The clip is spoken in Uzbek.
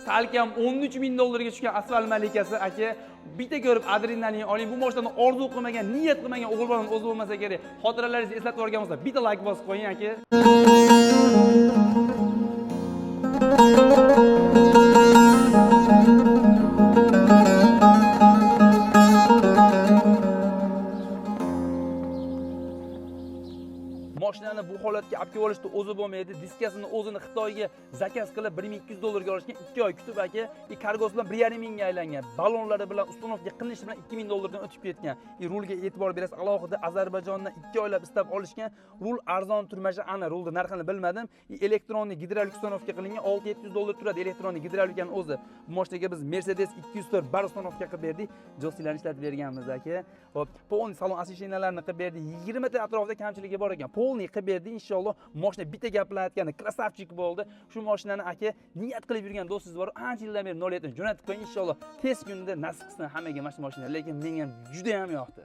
Salkam 13 ming dollarga tushgan asfalt malikasi aka. Bitta ko'rib adrenalin oling. Bu mashinani orzu qilmagan, niyat qilmagan o'g'il bolani o'zi bo'lmasa kerak. Xotiralaringizni eslatib yuborgan bo'lsa, bitta like bosib qo'ying aka. Mashinani bu holatga olib kelib olishda o'zi bo'lmaydi. Diskasini o'zini Xitoyga zakaz qilib 1200 dollarga olishgan, 2 oy kutib aka, kargosi bilan 1,5 mingga aylangan. Ballonlari bilan uстановка qilinishi bilan 2000 dollardan o'tib ketgan. Rulga e'tibor berasiz, alohida Ozarbayjondan 2 oylab istab olishgan. Rul arzon turmashi, ana rulni narxini bilmadim. Elektronli gidravlik uстановка qilingan, 6-700 dollar turadi elektronli gidravlikani o'zi. Bu mashinaga biz Mercedes 204 bar uстановка qilib berdik. Joysticklarni ishlatib berganmiz aka. Hop, polni salon освещенияларni qilib berdik. 20 ta atrofida kamchiligi bor ekan. Polni qilib berdi, inshaalloh mashina bitta gap bilan aytganda krasavchik bo'ldi. Shu mashinani aka niyat qilib yurgan do'stingiz bor, ancha yildan beri 07 jo'natib qo'ying, inshaalloh tez kunda nasib qilsin hammaga mana shu mashina. Lekin menga ham juda ham yoqdi.